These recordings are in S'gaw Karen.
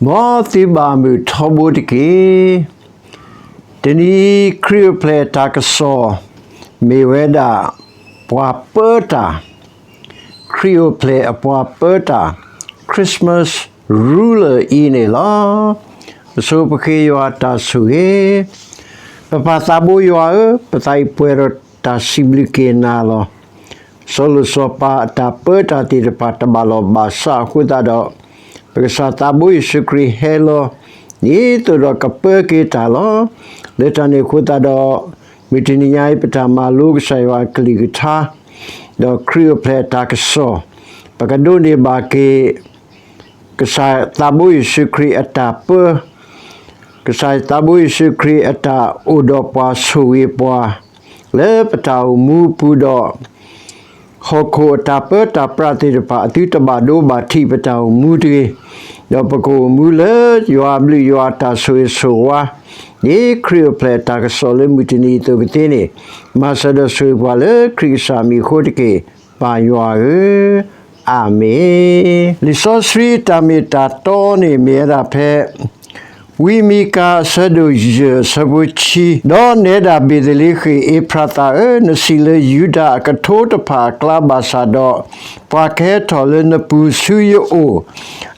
မ်သုဘၣ်မုာ်ထီဘိတက့ၢ်. တနံၤအံၤ ခရံာ်အိၣ်ဖျဲၣ်အတၢ်ကစီၣ် မ့ၢ်ဝဲဒၣ် ပှၤပၢတၢ်, ခရံာ်အိၣ်ဖျဲၣ်အပှၤပၢတၢ်, Christmas ruler အံၤန့ၣ်လီၤ. ပဆိပဃ့ယွၤအတၢ်ဆိၣ်ဂ့ၤ, ပပၢ်သးဘိယွၤဧၢ, ပသးအံၤပှဲၤဒီးတၢ်စံးဘျုးက့ၤနၤလီၤ. စီၤလိၤစီၤပၤအတၢ်ပၢတၢ်သ့ၣ်တဖၣ်တဘၣ်လီၢ်ဘၣ်စးအဃိသတးဒီး, ပကစၢ်သးဘိယ့ၣ်ၡူးခရံာ်ဟဲလီၤ ဒ်သိးဒီးကပၢက့ၤတၢ်လီၤ. လၢတၢ်န့ၣ်အဃိသတးဒီး, မုၢ်တနံၤညါအံၤ ပတၢ်မၤလိကစၢ်ယွၤအကလုၢ်ကထါ, ဒီးခရံာ်အိၣ်ဖျဲၣ်အတၢ်ကစီၣ်, ပကဒိးန့ၢ်ဘၣ်က့ၤ ကစၢ်သးဘိယ့ၣ်ၡူးခရံာ်အတၢ်ပၢ, ကစၢ်သးဘိယ့ၣ်ၡူးခရံာ်အတၢ်အိၣ်ဒီးပှၤဆိၣ်ဂ့ၤပှၤ လၢပတၢ်အိၣ်မူအပူၤဒီး, ဟီၣ်ခိၣ်အတၢ်ပၢတၢ်ပြးသ့ၣ်တဖၣ် အသုတဘၣ်ဒိဘၣ်ထံးပတၢ်အိၣ်မူတဂ့ၤ, ဒီးပကအိၣ်မူလၢယွၤအဘျုးယွၤအတၢ်ဆိၣ်ဂ့ၤဆိၣ်ဝါ, ဒ်ခရံာ်အိၣ်ဖျဲၣ်အတၢ်ကစီၣ်လၢမုၢ်တနံၤအသိးကသ့န့ၣ်, မၤစၢၤဒီးဆိၣ်ဂ့ၤပှၤလၢခရံာ်ကစၢ်မံၤအဃိတက့ၢ်, ပၢ်ယွၤဧၢ, အၤမ့ၣ်. လံာ်စီဆှံတၢ်မ့ၢ်တၢ်တီန့ၣ်မ့ၢ်ဝဲဒၣ်ဖဲ ဝံမံကၤအဆၢဒိၣ်ယဲၢ်အဆၢဖိခံ, ဒီးနဲဒၣ်ဘ့ၤသလ့ဃ့ၣ်အ့ဖရးသးဧၢ, နစံးလၢယူဒၤအကထိတဖၣ်အကျါဘၣ်ဆၣ်ဒီး, ပှၤကဟဲထီၣ်လၢနပူၤဆူယအိၣ်,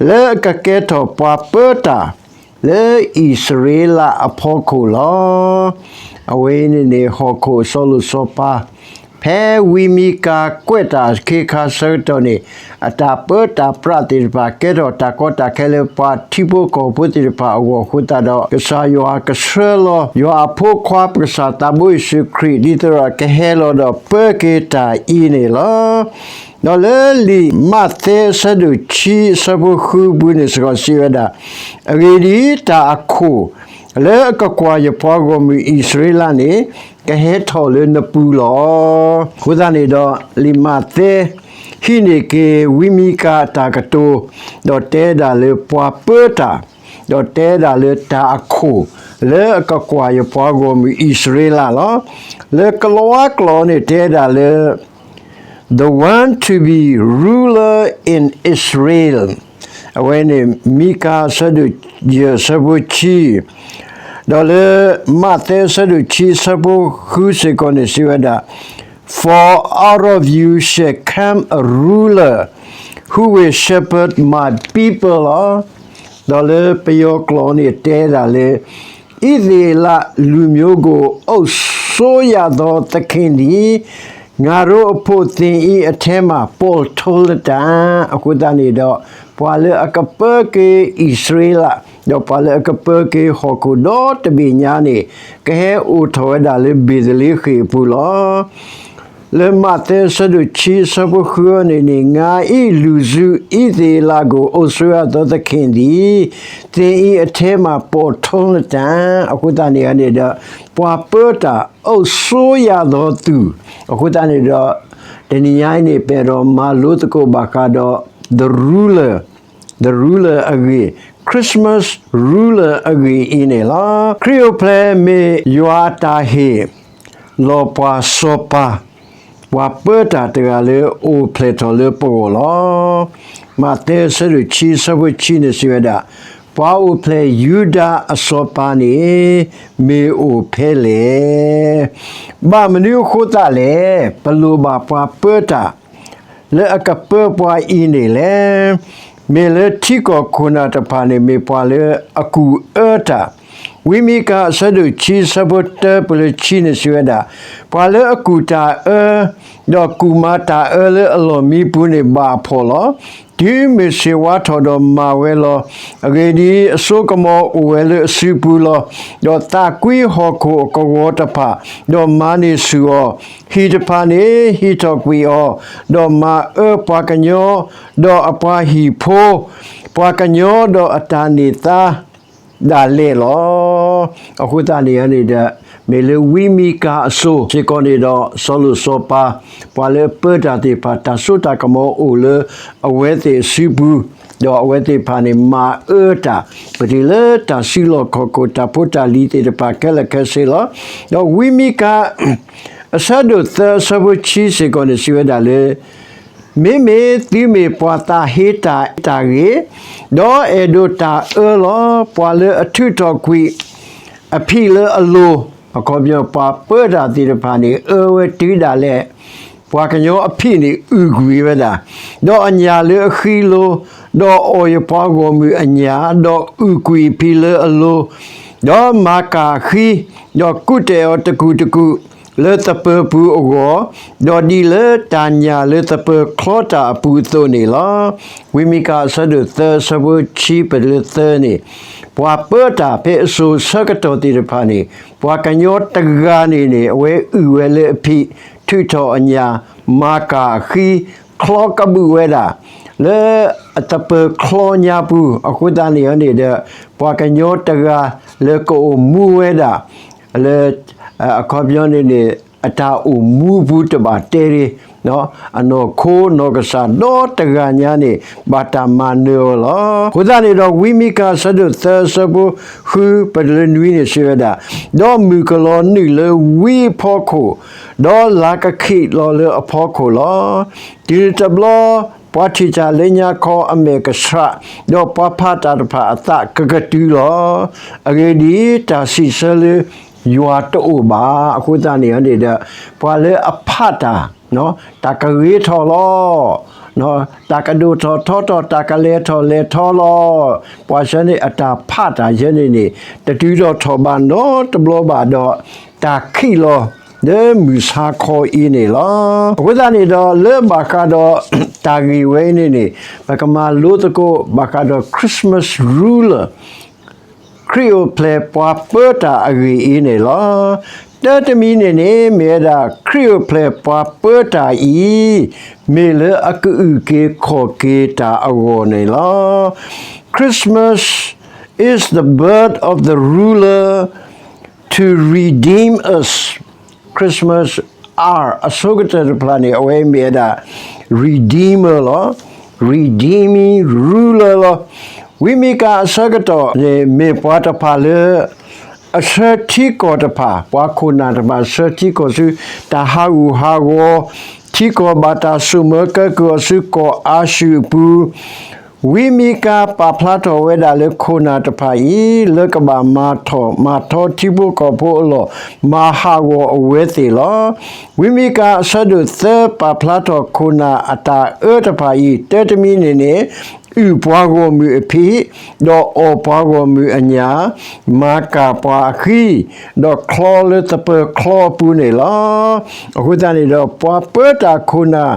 လၢအကကဲထီၣ်ပှၤပၢတၢ် လၢအံၣ်စရ့လးအဖီခိၣ်လီၤ. အဝဲအံၤန့ၣ်န့ၣ် ဟီၣ်ခိၣ်အစီၤလိၣ်စီၤပၤ, ဖဲဝံမံကၤကွဲးတၢ်အခ့အခါဆၢကတီၢ်န့ၣ်, အတၢ်ပၢတၢ်ပြးသ့ၣ်တဖၣ် ကဲထီၣ်တၢ်ကီတၢ်ခဲလၢပှၤထံဖိကီၢ်ဖိသ့ၣ်တဖၣ်အဂီၢ်အဃိသတးဒီး, ကစၢ်ယွၤကဆှၢလီၤ ယွၤအဖိခွါ ပကစၢ်သးဘိယ့ၣ်ၡူးခရံာ် ဒ်သိးဒီးကဟဲလီၤဒီးပၢက့ၤတၢ်အံၤန့ၣ်လီၤ. ဒီးလၢလံာ်မးသဲအဆၢဒိၣ်ခံအဆၢဖိဃုပူၤန့ၣ်စ့ၢ်ကီးစံးဝဲဒၣ်, အဂ့ၢ်ဒ်အံၤ, တၢ်အခိၣ်လၢအကကွၢ်ယပှၤဂီၢ်မုၢ်အံၣ်စရ့လးန့ၣ်, ကဟဲထီၣ်လၢနပူၤလီၤ. အဃိသတးန့ၣ်ဒီး, လံာ်မးသဲဟံးန့ၢ်က့ၤဝံမံကၤအတၢ်ကတိၤ, ဒီးတဲဒၣ်လၢပှၤပၢတၢ်, ဒီးတဲဒၣ်လၢတၢ်အခိၣ် လၢအကကွၢ်ယပှၤဂီၢ်မုၢ်အံၣ်စရ့လးလီၤ. လၢကလံးကျိာ်န့ၣ်တဲဒၣ်လၢ the one to be ruler in Israel, အဝဲန့ၣ် မံကၤအဆၢဒိၣ်ယဲၢ်အဆၢဖိခံ, ဒီးလၢမးသဲအဆၢဒိၣ်ခံအဆၢဖိဃုစ့ၢ်ကီးန့ၣ်စံးဝဲဒၣ်, For out of you shall come a ruler who will shepherd my people လီၤ. ဒီးလၢပယီၤကျိာ်န့ၣ်တဲဒၣ်လၢ ဣသရေလလူမျိုးကို အုပ်စိုးရသောသခင်သည် ငါတို့အဖို့ သင်၏အထဲမှာ ပေါ်ထွန်းလတံ့. အဃိသတးန့ၣ်ဒီး, ပှၤလၢအကပၢက့ၤအံၣ်စရ့လး, ဒီးပှၤလၢအကပၢက့ၤဟီၣ်ခိၣ်ဒီတဘ့ၣ်ညါန့ၣ်, ကဟဲအိၣ်ထီၣ်ဝဲဒၣ်လၢဘ့ၤသလ့ဃ့ၣ်အပူၤလီၤ. လၢမးသဲအဆၢဒိၣ်ခံအဆၢဖိဃုန့ၣ်န့ၣ်, ငါ၏လူစု ဣသရေလကို အုပ်စိုးရသောသခင်သည် သင်၏အထဲမှာ ပေါ်ထွန်းလတံ့. အဃိသတးန့ၣ်န့ၣ်ဒီး, ပှၤပၢတၢ် အုပ်စိုးရသောသူ, အဃိသတးန့ၣ်ဒီး, တနံၤညါအံၤန့ၣ် ပအဲၣ်ဒိးမၤလိသကိးဘၣ်ဃးဒီး the ruler, the ruler အဂ့ၢ်, Christmas ruler အဂ့ၢ်အံၤန့ၣ်လီၤ. ခရံာ်အိၣ်ဖျဲၣ်မ့ၢ်ယွၤအတၢ်ဟ့ၣ် လီၤပှၤစီၤပၤ, ပှၤပၢတၢ်တဂၤလၢအိၣ်ဖျဲၣ်ထီၣ်လၢပဂီၢ်လီၤ. မးသဲအဆၢဒိၣ်ခံအဆၢဖိခံန့ၣ်စံးဝဲဒၣ်, ပှၤအိၣ်ဖျဲၣ်ယူဒၤအစီၤပၤန့ၣ် မ့ၢ်အိၣ်ဖဲလဲၣ်. ဘၣ်မနုၤအဃိသတးလဲၣ်, ပလိၣ်ဘၣ်ပှၤပၢတၢ် လၢအကပၢပှၤအံၤန့ၣ်လဲၣ်. မ့ၢ်လၢထံကီၢ်ခိၣ်နၢ်တဖၣ်န့ၣ် မ့ၢ်ပှၤလၢအကူၣ်အၢတၢ်, ဝံမံကၤအဆၢဒိၣ်ခံအဆၢဖိတၢပလၢခံန့ၣ်စံးဝဲဒၣ်, ပှၤလၢအကူၣ်တၢ်အၢ, ဒီးကူၣ်မၤတၢ်အၢလၢအလီၢ်မံပူၤန့ၣ် ဘၣ်အဖှီၣ်လီၤ. တုၤမုၢ်ဆ့ၣ်ဝါထီၣ်ဒီးမၤဝဲလီၤ. အဂ့ၢ်ဒ်အံၤ, အစိကမီၤအိၣ်ဝဲလၢအစုပူၤလီၤ. ဒီးသးကွံဟီၣ်ခိၣ်အကဝီၤတဖၣ်, ဒီးမၤန့ၢ်ဆူၣ်အီၤ, ဟံၣ်တဖၣ်န့ၣ်ဟံးထီၣ်ကွံာ်အီၤ, ဒီးမၤအၢပှၤကညီ, ဒီးအပှၤဟံၣ်ဖိ, ပှၤကညီဒီးအတၢ်န့ၢ်သါ ဒၣ်လဲာ်လီၤ. အဃိသတးန့ၣ်န့ၣ်ဒီး, မ့ၢ်လၢဝံမံကၤအစိၤစ့ၢ်ကီးန့ၣ်ဒီး စီၤလိၣ်စီၤပၤ, ပှၤလၢအပၢတၢ်သ့ၣ်တဖၣ် တၢ်စိတၢ်ကမီၤအိၣ်လၢအဝဲသ့ၣ်အစုပူၤ, ဒီးအဝဲသ့ၣ်တဖၣ်န့ၣ် မၤအၢတၢ်, ပတုၤလၢတၢ်စုလီၢ်ခီၣ်ခိၣ် တၢ်ဖိတၢ်လံၤသ့ၣ်တဖၣ်ခဲလၢာ်ခဲဆ့လီၤ. ဒီးဝံမံကၤ အဆၢဒိၣ်သၢအဆၢဖိခံစ့ၢ်ကီးန့ၣ် စံးဝဲဒၣ်လၢ မ့မ့ၢ်သုမ့ၢ်ပှၤသးဟ့တၢ်အဲၣ်တၢ်ဂ့ၤ, ဒီးအဲၣ်ဒိးတၢ်အၢလီၤ. ပှၤလၢအထုးထီၣ်ကွံာ်အဖံးလၢအလိၤ, အခီပညီ ပှၤပၢတၢ်သ့ၣ်တဖၣ်န့ၣ် အၢဝဲတုၤဒၣ်လဲာ် ပှၤကညီအဖံးန့ၣ်အုၣ်ကွံာ်ဝဲဒၣ်, ဒီးအညၣ်လၢအဃံလိၤ, ဒီးအီၣ်ယပှၤဂီၢ်မုၢ်အညၣ်, ဒီးအုၣ်ကွံာ်အဖံးလၢအလိၤ, ဒီးမၤကၢ်အဃံ, ဒီးကူးတဲာ်အီၤတကူာ်တကူာ် လၢသပၢၤပူၤအဂီၢ်, ဒီးဒ်လၢတၢ်ညၣ်လၢသပၢၤချီတၢ်အပူၤအသိးန့ၣ်လီၤ. ဝံမံကၤအဆၢဒိၣ်သၢ အဆၢဖိခံပတုၤလၢသၢန့ၣ်, ပှၤပၢတၢ်ဖဲအစိၤဆၢကတီၢ်သ့ၣ်တဖၣ်န့ၣ် ပှၤကညီတဂၤန့ၣ်န့ၣ် အဝဲအုၣ်ဝဲလၢအဖံး, ထုးထီၣ်အညၣ်, မၤကၢ်အဃံ, ချီကဘုးဝဲဒၣ် လၢအသပၢၤချီညါပူၤ, အဃိသတးန့ၣ်န့ၣ်ဒီး ပှၤကညီတဂၤလၢကအိၣ်မူဝဲဒၣ် လၢ အခီပညီန့ၣ်န့ၣ် အတၢ်အိၣ်မူပူၤတဘၣ်တဲရ့, အနီၢ်ခိနီၢ်ကစၢ်ဒီတဂၤညါန့ၣ် ဘၣ်တၢ်မၤနၢၤအီၤလီၤ. အဃိသတးန့ၣ်ဒီး ဝံမံကၤအဆၢဒိၣ်သၢ အဆၢဖိဃု ပတုၤလၢနွံန့ၣ် စံးဝဲဒၣ်, ဒီးမုၢ်ကလီၤနုာ်လၢဝံအဖီခိၣ်, ဒီးလါကခံးလီၤလၢအဖီခိၣ်လီၤ. တုၤတဘျီ ပှၤထံၣ်တၢ်လၢညါခီအမဲာ်ကဆှး, ဒီးပှၤဖးတၢ်တဖၣ်အသးကကတုၤလီၤ. အဂ့ၢ်ဒ်အံၤ, တၢ်စံးဆၢလၢယွၤတအိၣ်ဘၣ်. အဃိသတးန့ၣ်န့ၣ်ဒီး ပှၤလၢအဖးတၢ် တၢ်ကဂ့ၤထီၣ်လီၤ, တၢ်ကဒိၣ်ထီၣ်ထီထီၣ်, တၢ်ကလဲၤထီၣ်လဲၤထီလီၤ. ပှၤဆၢန့ၣ်အတၢ်ဖးတၢ်ယဲန့ၣ်န့ၣ် တတုၤထီၣ်ထီၣ်ဘၣ်နီတဘျီဘၣ်ဒီး တၢ်ခံးလီၤလၢမုၢ်ဆါခီအံၤန့ၣ်လီၤ. အဃိသတးန့ၣ်ဒီး လၢဘၣ်ဃးဒီးတၢ်ဂ့ၢ်ဝဲအံၤန့ၣ်န့ၣ် ပကမၤလိသကိးဘၣ်ဃးဒီး Christmas ruler ခရံာ်အိၣ်ဖျဲၣ်ပှၤပၢတၢ်အဂ့ၢ်အံၤန့ၣ်လီၤ. တၢတမံၤန့ၣ်န့ၣ် မ့ၢ်ဝဲဒၣ် ခရံာ်အိၣ်ဖျဲၣ်ပှၤပၢတၢ်အံၤ မ့ၢ်လၢအကအုၣ်က့ၤခီၣ်က့ၤတၢ်အဂီၢ်န့ၣ်လီၤ. Christmas is the birth of the ruler to redeem us. Christmas R အဆိကတၢၢ်တဖျၢၣ်န့ၣ် အဝဲမ့ၢ်ဝဲဒၣ် Redeemer လီၤ. Redeeming ruler လီၤ. ဝံမံကၤအဆၢကတီၢ်န့ၣ် မ့ၢ်ပှၤတဖၣ်လၢ အဆၢထံကီၢ်တဖၣ်, ပှၤခိၣ်နၢ်တဖၣ် ဆၢထံကီၢ်ဆူ တၢ်ဟးဂူာ်ဟးဂီၤ, ထံကီၢ်ဘၣ်တၢ်ဆိၣ်မၢကဲကုၢ်အီၤဆူကီၢ်အၤၡူၢ်အပူၤ, ဝံမံကၤပာ်ဖျါထီၣ်ဝဲဒၣ်လၢခိၣ်နၢ်တဖၣ်အံၤ လၢကဘၣ်မၤထီၣ်မၤထီထံဖိကီၢ်ဖိအလီၢ်, မၤဟးဂီၤအဝဲသ့ၣ်လီၤ. ဝံမံကၤအဆၢဒိၣ်သၢ ပာ်ဖျါထီၣ်ခိၣ်နၢ်အတၢ်အၢတဖၣ်အံၤ တၢတမံၤန့ၣ်န့ၣ် အုၣ်ပှၤဂီၢ်မုၢ်အဖံး, ဒီးအီၣ်ပှၤဂီၢ်မုၢ်အညၣ်, မၤကၢ်ပှၤအဃံ, ဒီးချီလၢသပၢၤချီအပူၤန့ၣ်လီၤ. အဃိသတးန့ၣ်ဒီး ပှၤပၢတၢ်ခိၣ်နၢ်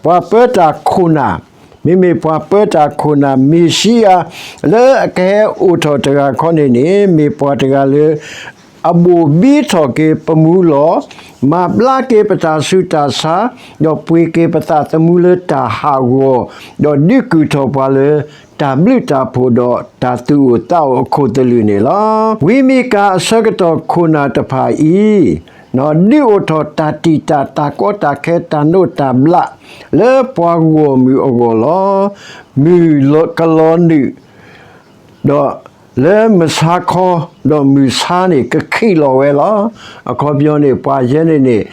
ပှၤပၢတၢ်ခိၣ်နၢ်, မ့မ့ၢ်ပှၤပၢတၢ်ခိၣ်နၢ်မ့ၣ်ၡံအၤ လၢအကဟဲအိၣ်ထီၣ်တဂၤခီန့ၣ်န့ၣ် မ့ၢ်ပှၤတဂၤလၢ အဘိၣ်ဘံထီၣ်က့ၤပမူလီၢ်, မၤဘျါက့ၤပတၢ်ဆူးတၢ်ဆါ, ဒီးပှ့ၤက့ၤပသးသမူလၢတၢ်ဟးဂီၤ, ဒီးဒုးကုၢ်ထီၣ်ပှၤလၢတၢ်ဘျုးတၢ်ဖှိၣ်ဒီးတၢ်သူၣ်အိၣ်သးအိၣ်အခိၣ်သလုးန့ၣ်လီၤ. ဝံမံကၤအဆၢကတီၢ်ခိၣ်နၢ်တဖၣ်အံၤ ဒုးအိၣ်ထီၣ်တၢ်တံာ်တာ်တၢ်ကီတၢ်ခဲတၢ်နိးတၢ်ဘျး လၢပှၤဂီၢ်မုၢ်အဂီၢ်လီၤ. မုၢ်ကလီၤနုာ် ဒီးလၢမုၢ်ဆါခီ ဒီးမုၢ်ဆါန့ၣ် ကခံးလီၤဝဲလီၤ. အခီပညီန့ၣ် ပှၤယဲန့ၣ်န့ၣ်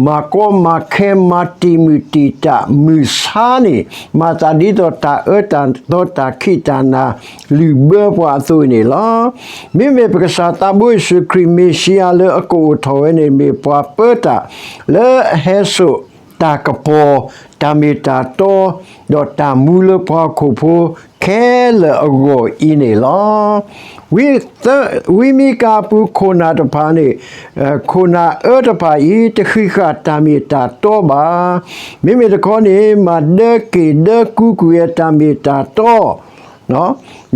မၤကီမၤခဲမၤတံာ်မုၢ်တံာ်တာ် မုၢ်ဆါန့ၣ် မၤသးဒ်သိးတၢ်အၢတၢ်သီတၢ်ခံးတၢ်နၤ လုၢ်ဘၢပှၤအသိးန့ၣ်လီၤ. မ့မ့ၢ်ပကစၢ်သးဘိယ့ၣ်ၡူးခရံာ်မ့ၣ်ၡံအၤလၢအကအိၣ်ထီၣ်ဝဲန့ၣ် မ့ၢ်ပှၤပၢတၢ် လၢအဟဲစိာ်တၢ်ကပီၤ တၢ်မ့ၢ်တၢ်တီ ဒီးတၢ်မူလၢပှၤဟီၣ်ခိၣ်ဖိခဲလၢာ်အဂီၢ်အံၤန့ၣ်လီၤ. ဝံမံကၤအပူၤခိၣ်နၢ်တဖၣ်န့ၣ် ခိၣ်နၢ်အၢတဖၣ်အံၤ တဃံးဃာ်တၢ်မ့ၢ်တၢ်တီဘၣ်. မ့မ့ၢ်တခီန့ၣ် မၤဒၢက့ၤဒၢကူကွံာ်ဝဲတၢ်မ့ၢ်တၢ်တီ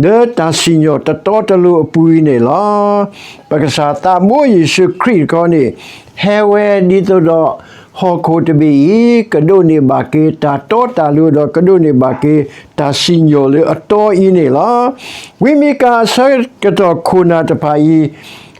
လၢတၢ်စံၣ်ညီၣ်တတီတလိၤအပူၤအံၤန့ၣ်လီၤ. ပကစၢ်သးဘိယ့ၣ်ၡူးခရံာ်တခီန့ၣ် ဟဲဝဲဒ်သိးဒီး ဟီၣ်ခိၣ်တဘ့ၣ်အံၤ ကဒိးန့ၢ်ဘၣ်က့ၤတၢ်တီတၢ်လိၤဒီး ကဒိးန့ၢ်ဘၣ်က့ၤတၢ်စံၣ်ညီၣ်လၢအတီအံၤန့ၣ်လီၤ. ဝံမံကၤအဆၢကတီၢ်ခိၣ်နၢ်တဖၣ်အံၤ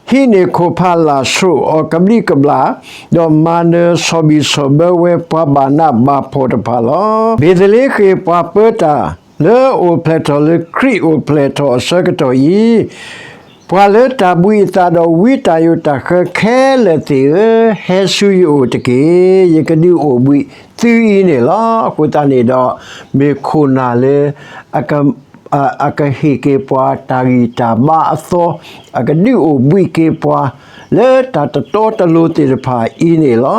ဟံးန့ၢ်ခိၣ်ဖးလာ်ဆှိးအီၤကဘျံးကဘျၣ်, ဒီးမၤနၢၤဆီၣ်ဘံၣ်ဆီၣ်ဘၢဝဲပှၤဘၣ်နးဘၣ်ဖှီၣ်တဖၣ်လီၤ. ဘ့ၤသလ့ဃ့ၣ်ပှၤပၢတၢ် လၢအအိၣ်ဖျဲၣ်ထီၣ်လၢခရံာ်အိၣ်ဖျဲၣ်ထီၣ်အဆၢကတီၢ်အံၤ ပှၤလၢတၢ်ဘှံးအသးဒီးဝံတၢ်ယိာ်တၢ်ဃၢခဲလၢာ်သ့ၣ်ဧၢ, ဟဲဆူယအိၣ်တက့ၢ်. ယကဒုးအိၣ်ဘှံးသုအံၤန့ၣ်လီၤ. အဃိသတးန့ၣ်ဒီး မ့ၢ်ခိၣ်နၢ်လၢ အကဟ့ၣ်က့ၤပှၤတၢ်ဂံၢ်တၢ်ဘါအသီ, အကဒုးအိၣ်ဘှံးက့ၤပှၤ လၢတၢ်တတီတလိၤသ့ၣ်တဖၣ်အံၤန့ၣ်လီၤ.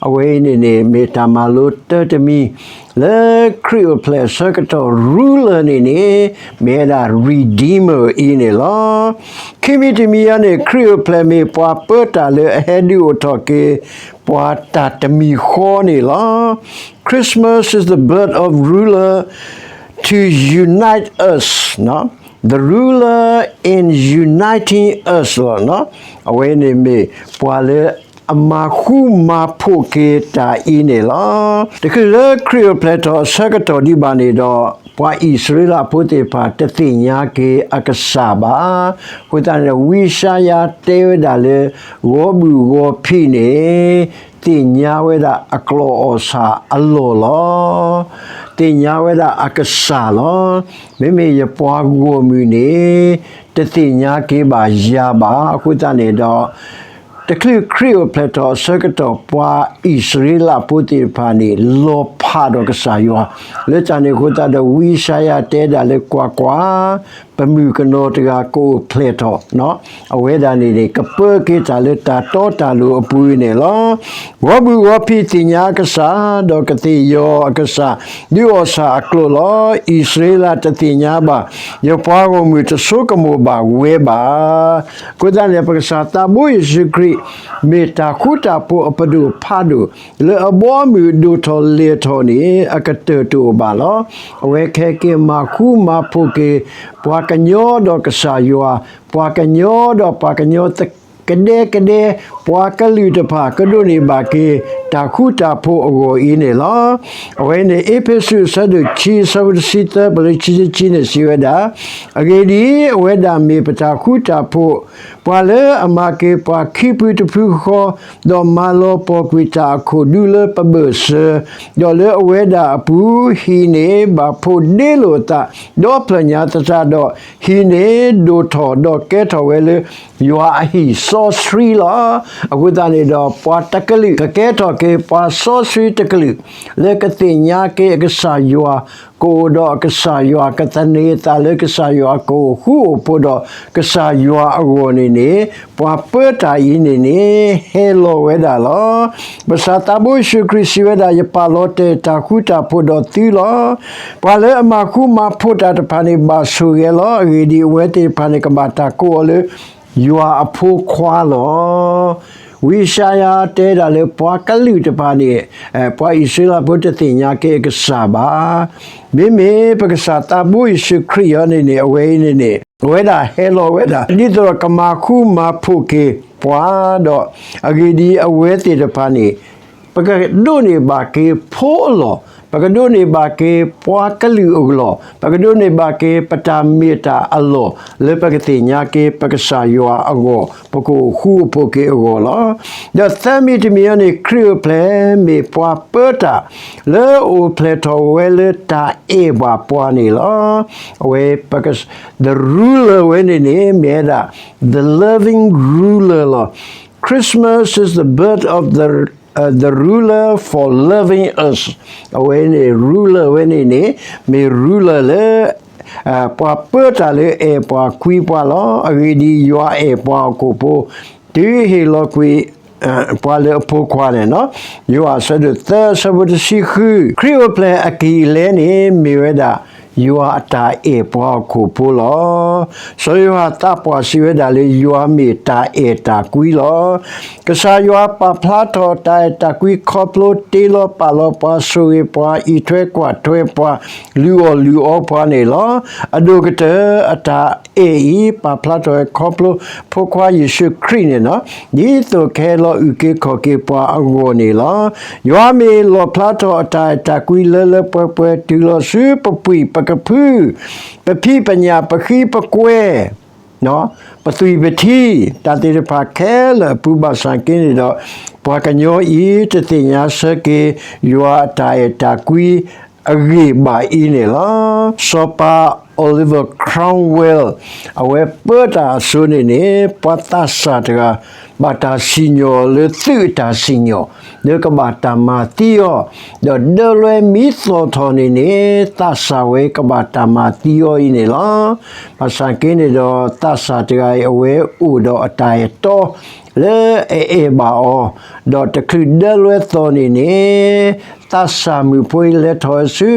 အဝဲအံၤန့ၣ်န့ၣ် မ့ၢ်တၢ်မၤလိတၢတမံၤ လၢခရံာ်အိၣ်ဖျဲၣ်အဆၢကတီၢ် ruler န့ၣ်န့ၣ် မ့ၢ်ဝဲဒၣ် Redeemer အံၤန့ၣ်လီၤ. ခံမံၤတမံၤအံၤန့ၣ် ခရံာ်အိၣ်ဖျဲၣ်မ့ၢ်ပှၤပၢတၢ်လၢအဟဲဒုးအိၣ်ထီၣ်က့ၤ ပှၤတၢ်တမံၤဃီန့ၣ်လီၤ. Christmas is the birth of ruler to unite us, the ruler in uniting us လီၤ. အဝဲန့ၣ်မ့ၢ်ပှၤလၢအမၤဃူမၤဖိးက့ၤတၢ်အံၤန့ၣ်လီၤ. တချုးလၢခရံာ်အိၣ်ဖျဲၣ်ထီၣ်အဆၢကတီၢ်ဒံးဘၣ်န့ၣ်ဒီး ပှၤအံၣ်စရ့လးဖိသ့ၣ်တဖၣ်တသ့ၣ်ညါက့ၤအကစၢ်ဘၣ်. အဃိသတးန့ၣ် ဝံယၡါယၤတဲဝဲဒၣ်လၢ ဂီၤဘုၣ်ဂီၤဖံးန့ၣ် သ့ၣ်ညါဝဲဒၣ်အကျီၢ်အီၣ်ဆၣ်အလီၢ်လီၤ. သ့ၣ်ညါဝဲဒၣ်အကစၢ်လီၤ. မ့မ့ၢ်ယပှၤဂီၢ်မုၢ်န့ၣ် တသ့ၣ်ညါက့ၤဘၣ်ယၤဘၣ်. အဃိသတးန့ၣ်ဒီး တချုးခရံာ်အိၣ်ဖျဲၣ်ထီၣ်အဆၢကတီၢ် ပှၤအံၣ်စရ့လးဖိသ့ၣ်တဖၣ်န့ၣ် လီၤဖးဒီးကစၢ်ယွၤ, လၢတၢ်န့ၣ်အဃိသတးဒီး ဝံယၡါယၤတဲဒၣ်လၢ ကွၢ်ကွၢ်, ပမုၣ်ကနီၤတဂၤကအိၣ်ဖျဲၣ်ထီၣ်, အဝဲဒၣ်န့ၣ်န့ၣ် ကပၢက့ၤတၢ်လၢတၢ်တီတၢ်လိၤအပူၤန့ၣ်လီၤ. ဂီၤဘုၣ်ဂီၤဖံးသ့ၣ်ညါအကစၢ်, ဒီးကသ့ၣ်ယီၤအကစၢ်, ဒုးအီၣ်ဆၣ်အကျိာ်လီၤ. အံၣ်စရ့လးတသ့ၣ်ညါဘၣ်, ယပှၤဂီၢ်မုၢ်တဆိကမိၣ်ဘၣ်ဝဲဘၣ်. အဃိသတးန့ၣ် ပကစၢ်သးဘိယ့ၣ်ၡူးခရံာ် မ့ၢ်တၢ်ဃူတၢ်ဖိးအပဒိၣ်ဖးဒိၣ် လၢအဘီအမုၢ်ဒိၣ်ထီၣ်လဲၢ်ထီၣ်န့ၣ် အကတၢၢ်တအိၣ်ဘၣ်လီၤ. အဝဲကဟဲက့ၤမၤဃူမၤဖိးက့ၤ ပှၤကညီဒီးကစၢ်ယွၤ, ပှၤကညီဒီးပှၤကညီ ကဒဲကဒဲ ပှၤကလုာ်တဖၣ် ကဒိးန့ၢ်ဘၣ်က့ၤ တၢ်ဃူတၢ်ဖိးအဂီၢ်အံၤန့ၣ်လီၤ. အဝဲန့ၣ် အ့းဖ့းစူးအဆၢဒိၣ်ခံ အဆၢဖိတဆံသၢ ပလၢခံဆံခံန့ၣ် စံးဝဲဒၣ်, အဂ့ၢ်ဒ်အံၤ, အဝဲဒၣ်မ့ၢ်ပတၢ်ဃူတၢ်ဖိး, ပှၤလၢအမၤက့ၤပှၤခံဖုတဖုဃီ, ဒီးမၤလီၤပှီၢ်ကွံာ်တၢ်အခိၣ်ဒူလၢပဘၢၣ်စၢၤ, ဒီးလၢအဝဲဒၣ်အပူၤ ဟံၣ်န့ၣ်ဘၣ်ဖှိၣ်ဒ့လိာ်အသး, ဒီးဖျၢၣ်ညါသတးဒီး, ဟံၣ်န့ၣ်ဒိၣ်ထီၣ်ဒီးကဲထီၣ်ဝဲလၢ ယွၤအဟံၣ်စီဆှံလီၤ. အဃိသတးန့ၣ်ဒီး ပှၤတကလုာ်ကကဲထီၣ်က့ၤ ပှၤစီဆှံတကလုာ် လၢကသ့ၣ်ညါက့ၤအကစၢ်ယွၤ, ကအိၣ်ဒီးအကစၢ်ယွၤ, ကသန့ၤအသးလၢကစၢ်ယွၤ, ကအိၣ်ဃူအိၣ်ဖိးဒီးကစၢ်ယွၤအဂီၢ်န့ၣ်န့ၣ်, ပှၤပၢတၢ်အံၤန့ၣ်န့ၣ် ဟဲလီၤဝဲဒၣ်လီၤ. ပကစၢ်သးဘိယ့ၣ်ၡူးခရံာ်စံးဝဲဒၣ်, ယပာ်လီၤတဲာ်တၢ်ဃူတၢ်ဖိးဒီးသုလီၤ. ပှၤလၢအမၤဃူမၤဖိးတၢ်တဖၣ်န့ၣ် ဘၣ်ဆိၣ်ဂ့ၤလီၤ. အဂ့ၢ်ဒ်အံၤ, အဝဲသ့ၣ်တဖၣ်န့ၣ် ကဘၣ်တၢ်ကိးအီၤလၢ ယွၤအဖိခွါလီၤ. ဝံယၡါယၤတဲဒၣ်လၢ ပှၤကလုာ်တဖၣ်န့ၣ်, ပှၤအံၣ်စရ့လးဖိတသ့ၣ်ညါက့ၤအကစၢ်ဘၣ်. မ့မ့ၢ်ပကစၢ်သးဘိယ့ၣ်ၡူးခရံာ်အံၤန့ၣ်န့ၣ်, အဝဲအံၤန့ၣ်န့ၣ်, အဝဲဒၣ်ဟဲလီၤဝဲဒၣ် ဒ်သိးဒီးကမၤဃူမၤဖိးက့ၤပှၤဒီး, အဂ့ၢ်ဒ်အံၤ, အဝဲသ့ၣ်တဖၣ်န့ၣ် ပကဒိးန့ၢ်ဘၣ်က့ၤဖိအလီၢ်, ပကဒိးန့ၢ်ဘၣ်က့ၤပှၤကလုာ်အလီၢ်, ပကဒိးန့ၢ်ဘၣ်က့ၤပတၢ်မ့ၢ်တၢ်အလီၢ်, လၢပကသ့ၣ်ညါက့ၤပကစၢ်ယွၤအဂီၢ်, ပကအိၣ်ဃူအိၣ်ဖိးက့ၤအဂီၢ်လီၤ. ဒီးသၢမံၤတမံၤအံၤန့ၣ် ခရံာ်အိၣ်ဖျဲၣ်မ့ၢ်ပှၤပၢတၢ် လၢအအိၣ်ဖျဲၣ်ထီၣ်ဝဲလၢတၢ်အဲၣ်ဘၣ်ပှၤန့ၣ်လီၤ. အဝဲ the ruler ဝဲန့ၣ်န့ၣ် မ့ၢ်ဝဲဒၣ် the loving ruler လီၤ. Christmas is the birth of the, the ruler for loving us. အဝဲန့ၣ် ruler ဝဲန့ၣ်န့ၣ် မ့ၢ် ruler လၢ ပှၤပၢတၢ်လၢအဲၣ်ပှၤကွံပှၤလီၤ. အဂ့ၢ်ဒ်အံၤ, ယွၤအဲၣ်ပှၤဟီၣ်ခိၣ်ဖိ တုၤဟ့ၣ်လီၤကွံာ် ပှၤလၢအဖိခွါန့ၣ်လီၤ. ယိၤဟၣ်အဆၢဒိၣ်သၢ အဆၢဖိတဆံဃု, ခရံာ်အိၣ်ဖျဲၣ်အကံၢ်အလဲန့ၣ် မ့ၢ်ဝဲဒၣ် ယွၤအတၢ်အဲၣ်ပှၤဟီၣ်ခိၣ်ဖိလီၤ. စီၤယိၤဟၣ်သးပှၢ်စံးဝဲဒၣ်လၢ ယွၤမ့ၢ်တၢ်အဲၣ်တၢ်ကွံလီၤ. ကစၢ်ယွၤပာ်ဖျါထီၣ်တၢ်အဲၣ်တၢ်ကွံခီဖျိ တ့လီၤပာ်လီၤပှၤ, ဆိၣ်ဂ့ၤပှၤ, အံးထွဲကွၢ်ထွဲပှၤ, လုၢ်အီၣ်လုၢ်အီပှၤန့ၣ်လီၤ. အဒိၣ်ကတၢၢ်အတၢ်အဲၣ်အံၤ ပာ်ဖျါထီၣ်ဝဲခီဖျိ ဖိခွါယ့ၣ်ၡူးခရံာ်န့ၣ်လီၤ. ဒ်သိးကဟဲလီၤအုၣ်က့ၤခီၣ်က့ၤပှၤအဂီၢ်န့ၣ်လီၤ. ယွၤမ့ၢ်လီၣ်ဖျါထီၣ်အတၢ်အဲၣ်တၢ်ကွံလၢလၢပှဲၤပှဲၤ တုၤလီၤဆူပပှံၢ်ပကဖု, ပဖံးပညၣ် ပဃံပကွဲၤ ပသွံၣ်ပထံ, တၢ်သ့ၣ်တဖၣ်ခဲလၢာ်အပူၤ ဘၣ်ဆၣ်က့န့ၣ်ဒီး ပှၤကညီအံၤ တသ့ၣ်ညါဆၢက့ၤ ယွၤအတၢ်အဲၣ်တၢ်ကွံအဂ့ၢ်ဘၣ်အံၤန့ၣ်လီၤ. စီၤပၤ Oliver Cromwell အဝဲပၢတၢ်အစိန့ၣ်န့ၣ် ပှၤသးစၢ်တဂၤ ဘၣ်တၢ်စံၣ်ညီၣ်လၢသုးအတၢ်စံၣ်ညီၣ် လၢကဘၣ်တၢ်မၤသံအီၤ, ဒီးဒၢလွဲမ့ၢ်သီၣ်ထီၣ်န့ၣ်န့ၣ် သးစၢ်ဝဲကဘၣ်တၢ်မၤသံအီၤအံၤန့ၣ်လီၤ. ဘၣ်ဆၣ်က့န့ၣ်ဒီး သးစၢ်တဂၤအံၤ အဝဲအိၣ်ဒီးအတၢ်အဲၣ်တီ လၢအအဲၣ်ဘၣ်အီၤ, ဒီးတချုးဒၢလွဲသီၣ်န့ၣ်န့ၣ် သးစၢ်မုၣ်ဖိအံၤလဲၤထီၣ်ဝဲဆူ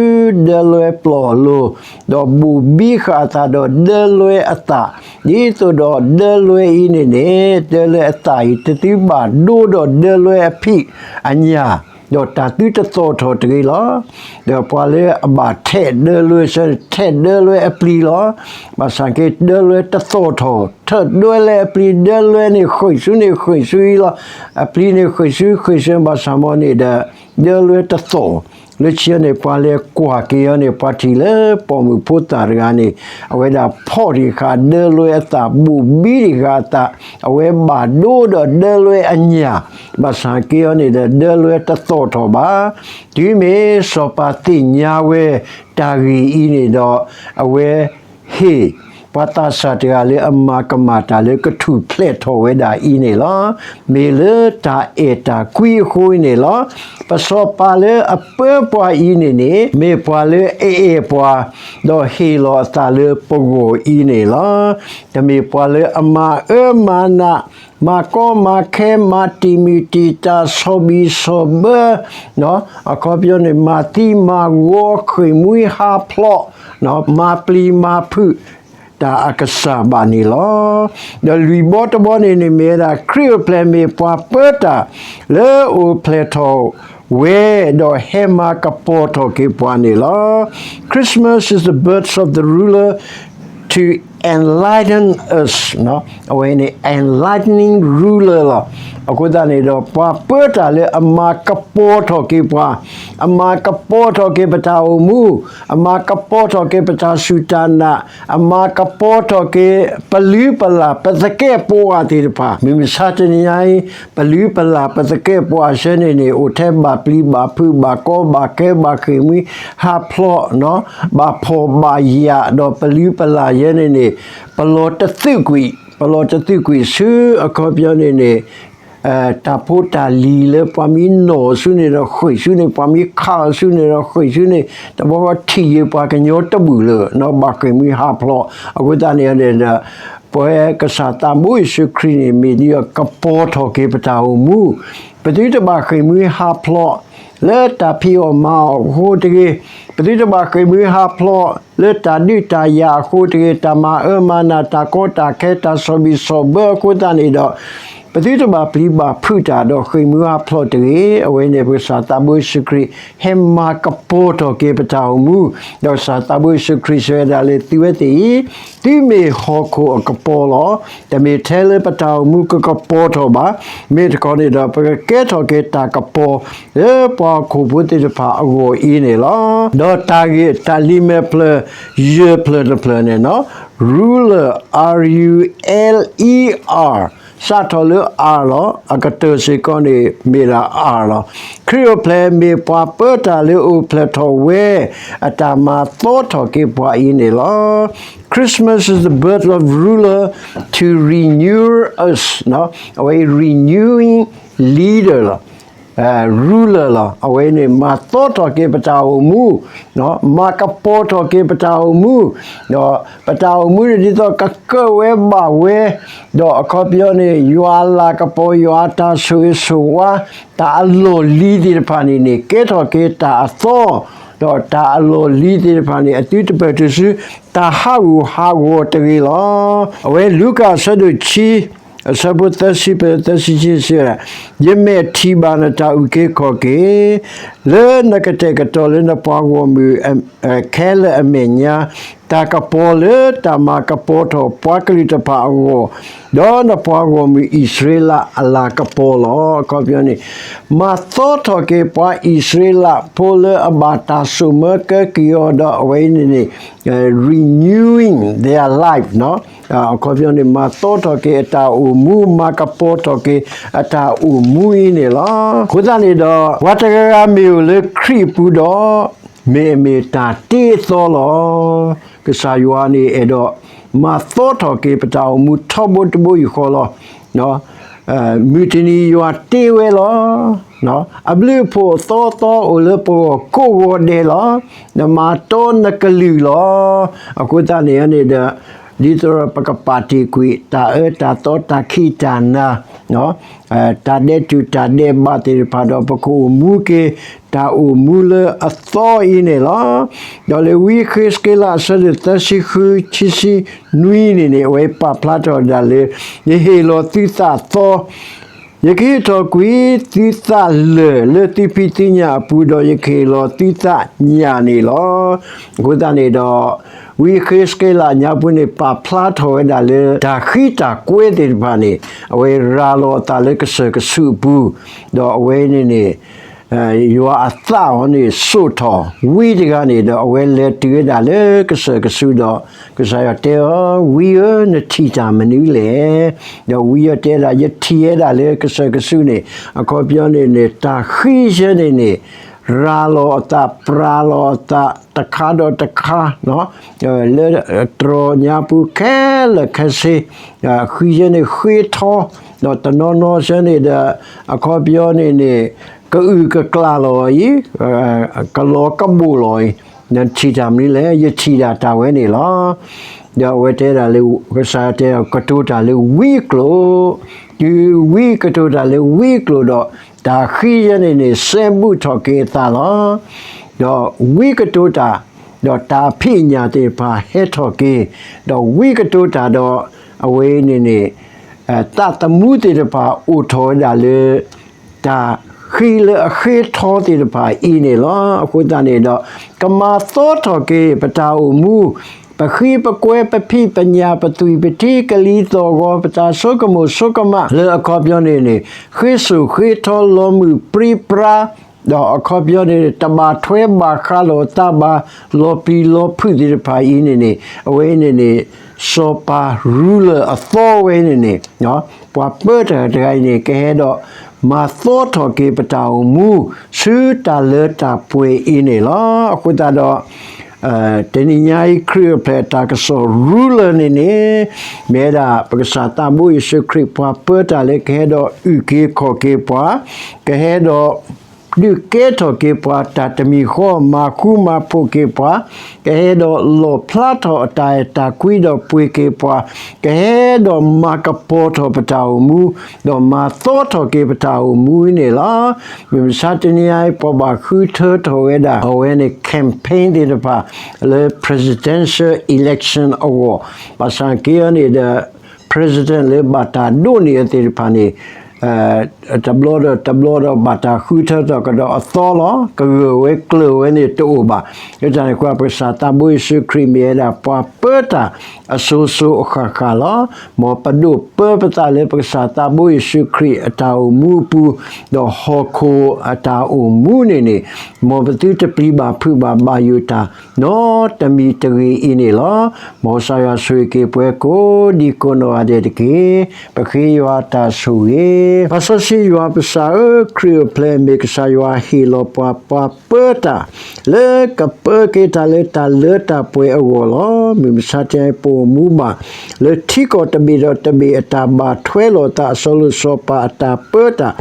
ဒၢလွဲပျီၢ်အလိၤ, ဒီးဘိၣ်ဘံဃာ်အသးဒီးဒၢလွဲအသး, ဒ်သိးဒီးဒၢလွဲအံၤန့ၣ်န့ၣ် ဒၢလွဲအသးအံၤ တသုဘၣ်ဒိဒီးဒၢလွဲအဖံးအညၣ်, ဒီးတၢ်သုတသီၣ်ထီၣ်တဂ့ၤလီၤ. ဒီးပှၤလၢအဘၣ်ထဲးဒၢလွဲဆၢ ထဲးဒၢလွဲအပျံၤလီၤ. ဘၣ်ဆၣ်က့ဒၢလွဲတသီၣ်ထီၣ်, ထၢၣ်ဒၢလွဲအပျံၤ, ဒၢလွဲန့ၣ်ဃ့ၢ်ဆူန့ၣ်ဃ့ၢ်ဆူအံၤလီၤ. အပျံၤန့ၣ်ဃ့ၢ်ဆူဃ့ၢ်ဆူ ဘၣ်ဆၣ်မ်န့ၣ်ဒီး ဒၢလွဲတသီၣ်, လၢခံန့ၣ် ပှၤလဲၤကွၢ်က့ၤအီၤန့ၣ် ပှၤထံၣ်လၢပိာ်မုၣ်ဖိသၣ်တဂၤန့ၣ် အဝဲဒၣ်ဖီၣ်တံၢ်ဃာ်ဒၢလွဲအသး, ဘိၣ်ဘံတံၢ်ဃာ်အသး, အဝဲဘၣ်ဒိဒီးဒၢလွဲအညၣ်, ဘၣ်ဆၣ်က့အီၤန့ၣ်ဒီး ဒၢလွဲတသီၣ်ထီၣ်ဘၣ်. တုၤမ့ၢ်စီၤပၤသ့ၣ်ညါဝဲတၢ်ဂ့ၢ်အံၤန့ၣ်ဒီး အဝဲဟ့ၣ် ပှၤသးစၢ်တဂၤလၢအမၤကမၣ်တၢ်လၢကထူၣ်ဖျဲးထီၣ်ဝဲဒၣ်အံၤန့ၣ်လီၤ. မ့ၢ်လၢတၢ်အဲၣ်တၢ်ကွံအဃိအံၤန့ၣ်လီၤ. ပစီၤပၤလၢအပၢပှၤအံၤန့ၣ်န့ၣ် မ့ၢ်ပှၤလၢအအဲၣ်ပှၤ, ဒီးဟ့ၣ်လီၤအသးလၢပဂီၢ်အံၤန့ၣ်လီၤ. တမ့ၢ်ပှၤလၢအမၤအၢမၤနး, မၤကီမၤခဲ, မၤတံာ်မုၢ်တံာ်တာ်, ဆီၣ်ဘံၣ်ဆီၣ်ဘၢ, အခီပညီန့ၣ် မၤသံမၤဂီၤ, ဃ့ၢ်မှံဟးဖျိး, မၤပျံၤမၤဖုးတၢ်အကစၢ်ဘၣ်န့ၣ်လီၤ. ဒီးလွံၢ်ဘီတဘီန့ၣ်န့ၣ် မ့ၢ်ဝဲဒၣ် ခရံာ်အိၣ်ဖျဲၣ်မ့ၢ်ပှၤပၢတၢ်လၢအအိၣ်ဖျဲၣ်ထီၣ်ဝဲ ဒီးဟဲမၤကပီၤထီၣ်က့ၤပှၤန့ၣ်လီၤ. Christmas is the birth of the ruler to enlighten us. အဝဲန့ၣ် enlightening ruler လီၤ. အဃိသတးန့ၣ်ဒီး ပှၤပၢတၢ်လၢအမၤကပီၤထီၣ်က့ၤပှၤ, အမၤကပီၤထီၣ်က့ၤပတၢ်အိၣ်မူ, အမၤကပီၤထီၣ်က့ၤပတၢ်စူၢ်တၢ်နာ်, အမၤကပီၤထီၣ်က့ၤ ပလုၢ်ပလၢ် ပသကဲးပဝးသ့ၣ်တဖၣ်, မုၢ်မဆါတနံၤညါအံၤ ပလုၢ်ပလၢ် ပသကဲးပဝးဆၢန့ၣ်န့ၣ် အိၣ်ထဲဘၣ်ပျံၤဘၣ်ဖုး ဘၣ်ကီဘၣ်ခဲ ဘၣ်ဃ့ၢ်မှံဟးဖျိး, ဘၣ်ဖှီၣ်ဘၣ်ယာ် ဒီးပလုၢ်ပလၢ်ယဲန့ၣ်န့ၣ် ပလီၤတသုးကွံာ်, ပလီၤတသုးကွံာ်ဆူအခီပညီန့ၣ်န့ၣ် တၢ်ဖိတၢ်လံၤလၢပှၤမ့ၢ်နီၣ်ဆူန့ၣ်ဒီး ဃ့ၢ်ဆူန့ၣ်, ပှၤမ့ၢ်ခးအီၤဆူန့ၣ်ဒီး ဃ့ၢ်ဆူန့ၣ်, တဘျီဃီထံၣ်ယံၤပှၤကညီတဘူၣ်လၢၤ, ဘၣ်ဃ့ၢ်မှံဟးဖျိး. အဃိသတးန့ၣ်ဒီး ပဝဲကစၢ်သးဘိယ့ၣ်ၡူးခရံာ်န့ၣ် မ့ၢ်ဒ်အကပီၤထီၣ်က့ၤပတၢ်အိၣ်မူ, ပသုတဘၣ်ဃ့ၢ်မှံဟးဖျိး လၢတၢ်ဖံးအီၣ်မၤအီၣ်အဃိတဂ့ၤ, ပသုတဘၣ်ဃ့ၢ်မှံဟးဖျိး လၢတၢ်ဒုးတၢ်ယၤအဃိတဂ့ၤ, တၢ်မၤအၢမၤနး တၢ်ကီတၢ်ခဲ တၢ်ဆီၣ်ဘံၣ်ဆီၣ်ဘၢအဃိသတးန့ၣ်ဒီး ပသုတဘၣ်ပျံၤဘၣ်ဖုးတၢ်ဒီးဃ့ၢ်မှံဟးဖျိးတဂ့ၤ. အဝဲန့ၣ် ပကစၢ်သးဘိယ့ၣ်ၡူးခရံာ် ဟဲမၤကပီၤထီၣ်က့ၤပတၢ်အိၣ်မူ, ဒီးကစၢ်သးဘိယ့ၣ်ၡူးခရံာ်စံးဝဲဒၣ်လၢ သုဝဲသ့ၣ်အံၤ သုမ့ၢ်ဟီၣ်ခိၣ်အကပီၤလီၤ. တမ့ၢ်ထဲလၢပတၢ်အိၣ်မူကကပီၤထီၣ်ဘၣ်, မ့ၢ်တခီန့ၣ်ဒီး ပကကဲထီၣ်က့ၤတၢ်ကပီၤ လၢပှၤဟီၣ်ခိၣ်ဖိသ့ၣ်တဖၣ်အဂီၢ်အံၤန့ၣ်လီၤ. ဒီးတၢ်ဂ့ၢ်တၢ်လံၤမဲာ်ဖျၢၣ် ယဲၢ်ဖျၢၣ်တဖျၢၣ်န့ၣ်နီၤ, ruler, R U L E R, စးထီၣ်လၢ R လီၤ. အကတၢၢ်စ့ၢ်ကီးန့ၣ် မ့ၢ်ဒၣ် R လီၤ. ခရံာ်အိၣ်ဖျဲၣ်မ့ၢ်ပှၤပၢတၢ်လၢအိၣ်ဖျဲၣ်ထီၣ်ဝဲ အတၢ်မၤသီထီၣ်က့ၤပှၤအံၤန့ၣ်လီၤ. Christmas is the birth of ruler to renew us, အဝဲ renewing leader လီၤ. ruler လီၤ. အဝဲန့ၣ် မၤသီထီၣ်က့ၤပတၢ်အိၣ်မူ, မၤကပီၤထီၣ်က့ၤပတၢ်အိၣ်မူ, ဒီးပတၢ်အိၣ်မူန့ၣ် ဒ်သိးကကၢၢ်ဝဲဘၣ်ဝဲ, ဒီးအခီပညီန့ၣ် ယွၤအလၤကပီၤ ယွၤအတၢ်ဆိၣ်ဂ့ၤဆိၣ်ဝါ တၢ်အလီၢ်လံၤသ့ၣ်တဖၣ်န့ၣ်န့ၣ် ကဲထီၣ်က့ၤတၢ်အသီ, ဒီးတၢ်အလီၢ်လံၤသ့ၣ်တဖၣ်န့ၣ် အသုတပၢၢ်တုၤဆူ တၢ်ဟးဂူာ်ဟးဂီၤတဂ့ၤလီၤ. အဝဲလူၤကၣ်အဆၢဒိၣ်ခံ အဆၢဖိသၢဆံ ပသၢဆံခံ စံးဝဲဒၣ်, ယမဲာ်ထံၣ်ဘၣ်နတၢ်အုၣ်က့ၤခီၣ်က့ၤ, လၢနကတဲာ်ကတီၤလၢနပှၤဂီၢ်မုၢ် ခဲလၢာ်အမဲာ်ညါ, တၢ်ကပီၤလၢတၢ်မၤကပီၤထီၣ်ပှၤကလုာ်တဖၣ်အဂီၢ်, ဒီးနပှၤဂီၢ်မုၢ်အံၣ်စရ့လးအလၤကပီၤလီၤ. အခီပညီန့ၣ် မၤသီထီၣ်က့ၤပှၤအံၣ်စရ့လးဖိလၢအဘၣ်တၢ်စိာ်မၢကဲက့ၤအီၤဒီး အဝဲအံၤန့ၣ်န့ၣ် renewing their life အခီပညီန့ၣ် မၤသီထီၣ်က့ၤအတၢ်အိၣ်မူ, မၤကပီၤထီၣ်က့ၤအတၢ်အိၣ်မူအံၤန့ၣ်လီၤ. အဃိသတးန့ၣ်ဒီး ပှၤတဂၤဂၤမ့ၢ်အိၣ်လၢခရံာ်အပူၤဒီး မ့ၢ်အမ့ၢ်တၢ်တ့အသီလီၤ. ကစၢ်ယွၤန့ၣ်အဲၣ်ဒိးမၤသီထီၣ်က့ၤပတၢ်အိၣ်မူထီဘိတဘိယူၢ်ဃီလီၤ. မုၢ်တနံၤယွၤတ့ဝဲလီၤ. အဘျုးအဖှိၣ်အသီသီအိၣ်လၢပဂီၢ်ကိးဂီၤဒဲးလီၤ. နမၤတီနကလုာ်လီၤ. အဃိသတးန့ၣ်န့ၣ်ဒီး ဒ်သိးဒီးပကပာ်တ့ၢ်ကွံာ် တၢ်အၢတၢ်သီတၢ်ခံးတၢ်နၤ တၢ်ဒဲးတူာ်တၢ်ဒဲးဘးသ့ၣ်တဖၣ်ဒီး ပကအိၣ်မူက့ၤ တၢ်အိၣ်မူလၢအသီအံၤန့ၣ်လီၤ. ဒီးလၢဝံဃ့းစက့လးအဆၢဒိၣ်သၢဆံဃု ခံဆံနွံန့ၣ်န့ၣ် အဝဲပာ်ဖျါထီၣ်ဝဲဒၣ်လၢ ယဟ့ၣ်လီၤသုသးသီ ယကဟ့ၣ်ထီၣ်ကွံာ်သုသးလၢာ်လၢသုဖံးသုညၣ်အပူၤ ဒီးယကဟ့ၣ်လီၤသုသးညၣ်န့ၣ်လီၤ. အဃိသတးန့ၣ်ဒီး ဝံဃ့းစက့လးညါပူၤန့ၣ် ပာ်ဖျါထီၣ်ဝဲဒၣ်လၢ တၢ်ဃံတၢ်ကွဲသ့ၣ်တဖၣ်န့ၣ် အဝဲရၤလီၤအသးလၢကစၢၢ်ကဆူးအပူၤ, ဒီးအဝဲန့ၣ်န့ၣ် ယွၤအသးအီၤန့ၣ်စိာ်ထီၣ်ဝံတဂၤန့ၣ်ဒီး အဝဲလဲၤတုၤဝဲဒၣ်လၢကစၢၢ်ကဆူးဒီး ကစၢ်ယွၤတဲအီၤ, ဝံဧၢ, နထံၣ်တၢ်မနုၤလဲၣ်. ဒီးဝံအီၤတဲဒၣ်, ယထံၣ်ဝဲဒၣ်လၢကစၢၢ်ကဆူးန့ၣ် အခီပညီန့ၣ်န့ၣ် တၢ်ဃံယဲန့ၣ်န့ၣ် ရၤလီၤအသး ပြၤလီၤအသး တခါဒီးတခါ လၢတြီၤညါပူၤခဲလၢာ်ခဲဆ့, ဃံယဲန့ၣ်ဃ့ထီ, ဒီးတနီၤနီၤဆၢန့ၣ်ဒီး အခီပညီန့ၣ်န့ၣ် ကအုၣ်ကကျၢ်လီၤအံၤ, ကလီၤကဘိၣ်လီၤအံၤ, နထံၣ်တၢ်မနုၤလဲၣ်. ယထံၣ်ဒၣ်တၢ်ဝဲန့ၣ်လီၤ. ဒီးအဝဲတဲဒၣ်လၢ ကစၢ်ယွၤတဲအီၤ ကတိၤတၢ်လၢဝံကျိာ်, တုၤဝံကတိၤတၢ်လၢဝံကျိာ်ဒီး တၢ်ဃံယဲန့ၣ်န့ၣ် စဲဘူးထီၣ်က့ၤအသးလီၤ. ဒီးဝံကတိၤတၢ်, ဒီးတၢ်ဖံးညၣ်သ့ၣ်တဖၣ်ဟဲထီၣ်က့ၤ, ဒီးဝံကတိၤတၢ်ဒီး အဝဲန့ၣ်န့ၣ် သးသမူသ့ၣ်တဖၣ်အိၣ်ထီၣ်ဝဲဒၣ်လၢ တၢ်ဃံလၢအဃ့ထီသ့ၣ်တဖၣ်အံၤန့ၣ်လီၤ. အဃိသတးန့ၣ်ဒီး ကမၤသီထီၣ်က့ၤပတၢ်အိၣ်မူ, ပဃံပကွဲ ပဖံးပညၣ် ပသွံၣ်ပထံ ကလံၤသီၣ်ဂီၤ ပတၢ်ဆိကမိၣ်ဆိကမး လၢအခီပညီန့ၣ်န့ၣ် ဃ့စိာ်ဃ့ထီ လီၤမုၢ်ပြံပြါ, ဒီးအခီပညီန့ၣ် တဘၣ်ထွဲဘၣ်ဃးလိာ်အသးဘၣ် လီၤပျံၤလီၤဖုးသ့ၣ်တဖၣ်အံၤန့ၣ်န့ၣ် အဝဲန့ၣ်န့ၣ် စီၤပၤ ruler အသီဝဲန့ၣ်န့ၣ် ပှၤပၢတၢ်တဂၤအံၤန့ၣ် ကဟဲဒီးမၤသီထီၣ်က့ၤပတၢ်အိၣ်မူ ဆူတၢ်လၢတၢ်ပှဲၤအံၤန့ၣ်လီၤ. အဃိသတးဒီး တနံၤညါအံၤ ခရံာ်အိၣ်ဖျဲၣ်အတၢ်ကစီၣ် ruler န့ၣ်န့ၣ် မ့ၢ်ဝဲဒၣ် ပကစၢ်သးဘိယ့ၣ်ၡူးခရံာ် ပှၤပၢတၢ်လၢကဟဲဒီးအုၣ်က့ၤခီၣ်က့ၤပှၤ, ကဟဲဒီး ဒုးကဲထီၣ်က့ၤပှၤတၢ်တမံၤဃီ, မၤဃူမၤဖိးက့ၤပှၤ, ကဟဲဒီးလီၣ်ဖျါထီၣ်အတၢ်အဲၣ်တၢ်ကွံဒီးပှ့ၤက့ၤပှၤ, ကဟဲဒီးမၤကပီၤထီၣ်ပတၢ်အိၣ်မူ, ဒီးမၤသီထီၣ်က့ၤပတၢ်အိၣ်မူန့ၣ်လီၤ. မုၢ်မဆါတနံၤအံၤ ပှၤဘၣ်ဃုထၢထီၣ်ဝဲဒၣ် အဝဲန့ၣ် campaign သ့ၣ်တဖၣ် လၢ presidential election အဂီၢ်, ဘၣ်ဆၣ်က့အံၤန့ၣ်ဒီး president လၢဘၣ်တၢ်ဒိးန့ၢ်အသ့ၣ်တဖၣ်န့ၣ် တဘျီဒီးတဘျီဒီးဘၣ်တၢ်ဃုထၢထီၣ်ကဒီးအသီလီၤ. ကဂၢၢ်ဝဲကျၢၤဝဲန့ၣ်တအိၣ်ဘၣ်. လၢတၢ်န့ၣ်အဃိ ပကစၢ်သးဘိယ့ၣ်ၡူးခရံာ်မ့ၢ်ဝဲဒၣ်ပှၤပၢတၢ်အစိၤစိၤအဃၣ်ဃၣ်လီၤ. မ်ပဒိးပၢပသးလၢပကစၢ်သးဘိယ့ၣ်ၡူးခရံာ်အတၢ်အိၣ်မူအပူၤ, ဒီးဟီၣ်ခိၣ်အတၢ်အိၣ်မူန့ၣ်န့ၣ် မ်ပသုတပျံၤဘၣ်ဖုးဘၣ်ဘၣ်ယိၣ်တၢ် နီတမံၤတဂ့ၤအံၤန့ၣ်လီၤ. မ်ကစၢ်ယွၤဆိၣ်ဂ့ၤက့ၤပှၤကိးဒံကိးနီၢ်ဂၤဒဲးတက့ၢ်. ပဃ့ယွၤတၢ်ဆိၣ်ဂ့ၤ. ပၢ်စီဆှံယွၤပစၢ်ဧၢ, ခရံာ်အိၣ်ဖျဲၣ် မ့ၢ်ကစၢ်ယွၤဟ့ၣ်လီၤပှၤ ပှၤပၢတၢ် လၢကပၢက့ၤတၢ်လၢတၢ်လၢတၢ်ပှဲၤအဂီၢ်လီၤ. မုၢ်မဆါတနံၤအံၤ ပအိၣ်မူဘၣ် လၢထံကီၢ်တဘ့ၣ်ဒီးတဘ့ၣ်အတၢ်ဘၣ်ထွဲလိာ်အသး အစီၤလိၣ်စီၤပၤအတၢ်ပၢတၢ်,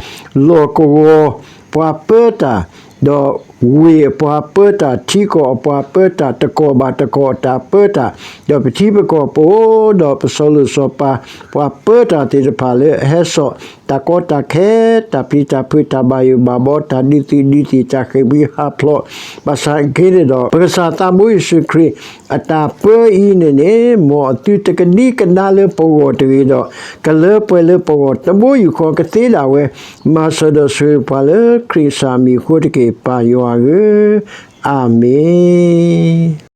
လီၢ်ကဝီၤပှၤပၢတၢ်, ဒီးဝ့ၢ်အပှၤပၢတၢ်, ထံကီၢ်အပှၤပၢတၢ်, တကီၢ်ဘၣ်တကီၢ်အတၢ်ပၢတၢ်, ဒီးပထံပကီၢ်ပအိၣ်ဒီးပစီၤလိၣ်စီၤပၤ ပှၤပၢတၢ်သ့ၣ်တဖၣ်လၢအဟဲစိာ် တၢ်ကီတၢ်ခဲ, တၢ်ပျံၤတၢ်ဖုး, တၢ်ဘၣ်ယိၣ်ဘၣ်ဘီ, တၢ်ဒုးသုးဒုးသံၣ်, တၢ်ဃ့ၢ်မှံဟးဖျိး, ဘၣ်ဆၣ်က့န့ၣ်ဒီး ပကစၢ်သးဘိယ့ၣ်ၡူးခရံာ် အတၢ်ပၢအံၤန့ၣ်န့ၣ် မ်အသုတကဒံကဒါလၢပဂီၢ်တဂ့ၤဒီး ကလၢပှဲၤလၢပဂီၢ်တဘိယူၢ်ဃီကသ့ဒၣ်ဝဲ, မၤစၢၤဒီးဆိၣ်ဂ့ၤပှၤလၢခရံာ်ကစၢ်မံၤအဃိတက့ၢ်, ပၢ်ယွၤဧၢ, အၤမ့ၣ်.